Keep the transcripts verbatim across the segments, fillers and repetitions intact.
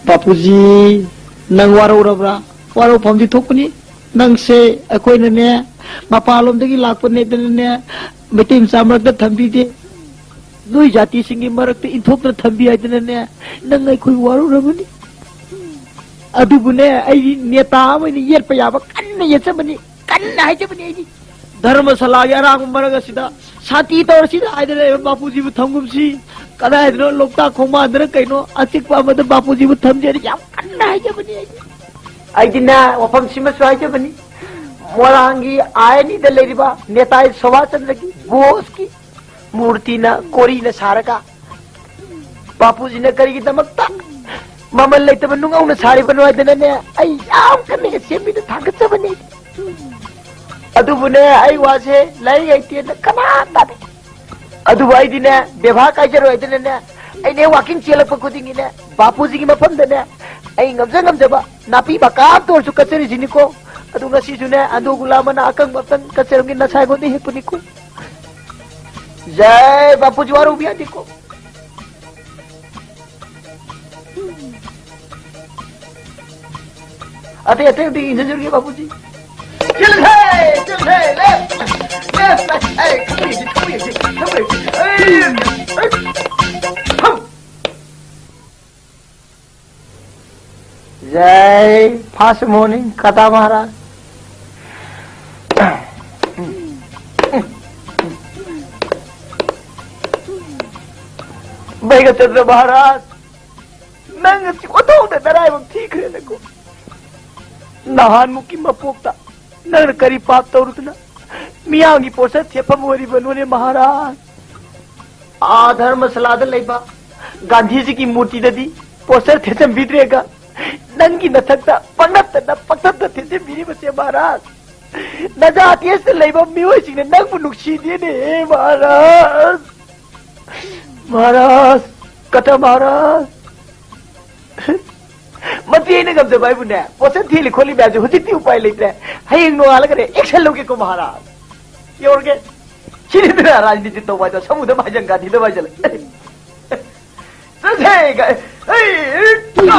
ꯕꯥꯄꯨꯖꯤ, ꯅꯪ ꯋꯥꯔꯧꯔꯕ꯭ꯔꯥ? ꯋꯥꯔꯧꯐꯝꯗꯤ ꯊꯣꯛꯄꯅꯤ꯫ ꯅꯪꯁꯦ ꯑꯩꯈꯣꯏꯅꯅꯦ, ꯃꯄꯥꯟꯂꯣꯝꯗꯒꯤ ꯂꯥꯛꯄꯅꯦꯗꯅꯅꯦ, ꯃꯩꯇꯩ ꯃꯆꯥ ꯃꯔꯛꯇ ꯊꯝꯕꯤꯗꯦ꯫ ꯅꯣꯏ ꯖꯥꯇꯤꯁꯤꯡꯒꯤ ꯃꯔꯛꯇ ꯏꯟꯊꯣꯛꯇꯅ ꯊꯝꯕꯤ ꯍꯥꯏꯗꯅꯅꯦ, ꯅꯪ ꯑꯩꯈꯣꯏ ꯋꯥꯔꯧꯔꯕꯅꯤ꯫ ꯑꯗꯨꯕꯨꯅꯦ, ꯑꯩꯗꯤ ꯅꯦꯇꯥ ꯑꯃ ꯑꯣꯏꯅ ꯌꯦꯠꯄ ꯌꯥꯕ ꯀꯟꯅ ꯌꯦꯠꯆꯕꯅꯤ, ꯀꯟꯅ ꯍꯥꯏꯖꯕꯅꯤ ꯑꯩꯗꯤ꯫ ꯙꯔꯃꯁꯥꯂꯥꯒꯤ ꯑꯔꯥꯡꯕ ꯃꯔꯛ ꯑꯁꯤꯗ ꯁꯥꯟꯇꯤ ꯇꯧꯔꯁꯤ ꯍꯥꯏꯗꯅ ꯂꯩꯕ ꯕꯥꯄꯨꯖꯤꯕꯨ ꯊꯝꯒꯨꯝꯁꯤ꯫ ꯀꯗꯥꯏꯗꯅꯣ ꯂꯣꯛꯇꯥꯛ ꯈꯣꯡꯕꯥꯟꯗꯅ ꯀꯩꯅꯣ ꯑꯆꯤꯛꯄ ꯑꯃꯗ ꯕꯥꯄꯨꯖꯤꯕꯨ ꯊꯝꯖꯦꯅ ꯌꯥꯝ ꯀꯟꯅ ꯍꯥꯏꯖꯕꯅꯤ ꯑꯩꯗꯤ꯫ ꯑꯩꯗꯤꯅꯦ, ꯋꯥꯐꯝꯁꯤꯃꯁꯨ ꯍꯥꯏꯖꯕꯅꯤ꯫ ꯃꯣꯏꯔꯥꯡꯒꯤ ꯑꯥꯏ ꯑꯦꯟ ꯏꯗ ꯂꯩꯔꯤꯕ ꯅꯦꯇꯥꯖꯤ ꯁꯨꯚꯥꯁ ꯆꯟꯗ꯭ꯔꯒꯤ ꯕꯣꯁꯀꯤ ꯃꯨꯔꯇꯤꯅ ꯀꯣꯔꯤꯅ ꯁꯥꯔꯒ ꯕꯥꯄꯨꯖꯤꯅ ꯀꯔꯤꯒꯤꯗꯃꯛꯇ ꯃꯃꯜ ꯂꯩꯇꯕ ꯅꯨꯡ ꯍꯧꯅ ꯁꯥꯔꯤꯕꯅꯣ ꯍꯥꯏꯗꯅꯅꯦ, ꯑꯩ ꯌꯥꯝ ꯀꯟꯅ ꯑꯦꯁꯦꯝꯕ꯭ꯂꯤꯗ ꯊꯥꯒꯠꯆꯕꯅꯤ꯫ ꯑꯗꯨꯕꯨꯅꯦ, ꯑꯩ ꯋꯥꯁꯦ ꯂꯥꯏꯔꯤꯛ ꯍꯩꯇꯦꯅ ꯀꯅꯥ ꯇꯥꯗꯦ꯫ ꯑꯗꯨꯕꯨ ꯑꯩꯗꯤꯅꯦ, ꯕꯦꯕꯥꯔ ꯀꯥꯏꯖꯔꯣꯏ ꯍꯥꯏꯗꯅꯅꯦ, ꯑꯩꯅꯦ ꯋꯥꯀꯤꯡ ꯆꯦꯜꯂꯛꯄ ꯈꯨꯗꯤꯡꯒꯤꯅꯦ, ꯕꯥꯄꯨꯖꯤꯒꯤ ꯃꯐꯝꯗꯅꯦ ꯑꯩ ꯉꯝꯖ ꯉꯝꯖꯕ ꯅꯥꯄꯤ ꯃꯀꯥ ꯑꯃꯇ ꯑꯣꯏꯔꯁꯨ ꯀꯠꯆꯔꯤꯁꯤꯅꯤꯀꯣ꯫ ꯑꯗꯨ ꯉꯁꯤꯁꯨꯅꯦ, ꯑꯟꯗꯣꯒꯨꯂꯥ ꯃꯅꯥ ꯑꯀꯪꯕ ꯑꯝꯇꯪ ꯀꯠꯆꯔꯝꯒꯦ, ꯅꯁꯥ ꯑꯩꯉꯣꯟꯗ ꯍꯦꯛꯄꯅꯤꯀꯣ꯫ ꯖꯥꯏ ꯕꯥꯄꯨꯖꯤ, ꯋꯥꯔꯧꯕ ꯌꯥꯗꯦꯀꯣ꯫ ꯑꯇꯩ ꯑꯇꯩ ꯑꯝꯇ ꯌꯦꯡꯖꯖꯔꯨꯒꯦ ꯕꯥꯄꯨꯖꯤ꯫ ꯆꯠꯂꯁꯦ, ꯆꯠꯂꯁꯦ, left, left, ꯑꯩ ꯊꯃꯣꯏ ꯌꯦꯡꯁꯤ, ꯊꯃꯣꯏ ꯌꯦꯡꯁꯤ, ꯊꯃꯣꯏ ꯌꯦꯡꯁꯤ꯫ ꯑꯩ, ꯑꯩ, ꯍꯝ꯫ ꯖꯥꯏ first morning ꯀꯇꯥ ꯃꯍꯥꯔꯥꯖ꯫ ꯃꯩꯒ ꯆꯠꯇ꯭ꯔ ꯃꯍꯥꯔꯥꯖ? ꯅꯪ ꯑꯁꯤ ꯑꯣꯟꯊꯣꯛꯅ ꯅꯔꯥꯏꯕꯛ ꯊꯤꯈ꯭ꯔꯦꯗꯀꯣ꯫ ꯅꯍꯥꯟꯃꯨꯛꯀꯤ ꯃꯄꯣꯛꯇ ꯅꯪꯅ ꯀꯔꯤ ꯄꯥꯞ ꯇꯧꯔꯨꯗꯅ ꯃꯤꯌꯥꯝꯒꯤ ꯄꯣꯠꯁꯛ ꯊꯦꯠꯐꯝ ꯑꯣꯏꯔꯤꯕꯅꯣꯅꯦ ꯃꯍꯥꯔꯥꯖ? ꯑꯥ ꯙꯔꯃꯁꯥꯂꯥꯗ ꯂꯩꯕ ꯒꯥꯟꯙꯤꯖꯤꯒꯤ ꯃꯨꯔꯇꯤꯗꯗꯤ ꯄꯣꯁꯇꯔ ꯊꯦꯠꯆꯟꯕꯤꯗ꯭ꯔꯦꯒ, ꯅꯪꯒꯤ ꯅꯊꯛꯇ ꯄꯪꯅꯞꯇ ꯅꯞ, ꯄꯪꯊꯞꯇ ꯊꯦꯠꯆꯟꯕꯤꯔꯤꯕꯁꯦ ꯃꯍꯥꯔꯥꯖ, ꯅꯖꯥꯇꯤ ꯑꯁꯤꯗ ꯂꯩꯕ ꯃꯤꯑꯣꯏꯁꯤꯡꯅ ꯅꯪꯕꯨ ꯅꯨꯡꯁꯤꯗꯦꯅꯦ ꯃꯍꯥꯔꯥꯖ꯫ ꯃꯍꯥꯔꯥꯖ, ꯀꯇꯥ ꯃꯍꯥꯔꯥꯖ꯫ ꯃꯁꯤ ꯑꯩꯅ ꯉꯝꯖꯕ ꯍꯥꯏꯕꯨꯅꯦ, ꯄꯣꯠꯁꯛ ꯊꯦꯠꯂꯤ ꯈꯣꯠꯂꯤ ꯃꯌꯥꯝꯁꯦ ꯍꯧꯖꯤꯛꯇꯤ ꯎꯄꯥꯏ ꯂꯩꯇ꯭ꯔꯦ꯫ ꯍꯌꯦꯡ ꯅꯣꯡꯉꯥꯜꯂꯒꯅꯦ, action ꯂꯧꯒꯦꯀꯣ ꯃꯍꯥꯔꯥꯖ꯫ ꯌꯧꯔꯒꯦ꯫ ꯁꯤꯅꯤꯗꯅ ꯔꯥꯖꯅꯤꯇꯤ ꯇꯧꯕ ꯍꯥꯏꯗꯣ, ꯁꯃꯨꯗ꯭ꯔ ꯃꯍꯥꯖꯪ ꯒꯥꯟꯙꯤꯗ ꯍꯥꯏꯖꯜꯂꯦ꯫ ꯆꯠꯁꯦ! ꯍꯩ! Left,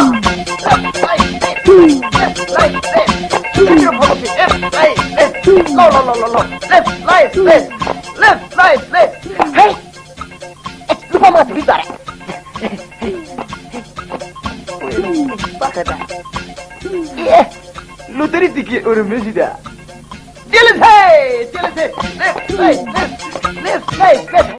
right, left. Left, right, left. Left, right, left. Left, right, left. ꯍꯩ! ꯑꯦ, ꯂꯨꯄꯥ ꯃꯉꯥ ꯄꯤꯕꯤ ꯇꯥꯔꯦ꯫ ꯄꯥꯈꯠꯂꯦ꯫ ꯑꯦ, ꯂꯣꯇꯔꯤ ꯇꯤꯀꯦꯠ ꯑꯣꯏꯔꯝꯃꯦ ꯁꯤꯗ꯫ ꯆꯦꯜꯂꯁꯦ! ꯆꯦꯜꯂꯁꯦ! Left, right, left. Left, right, left.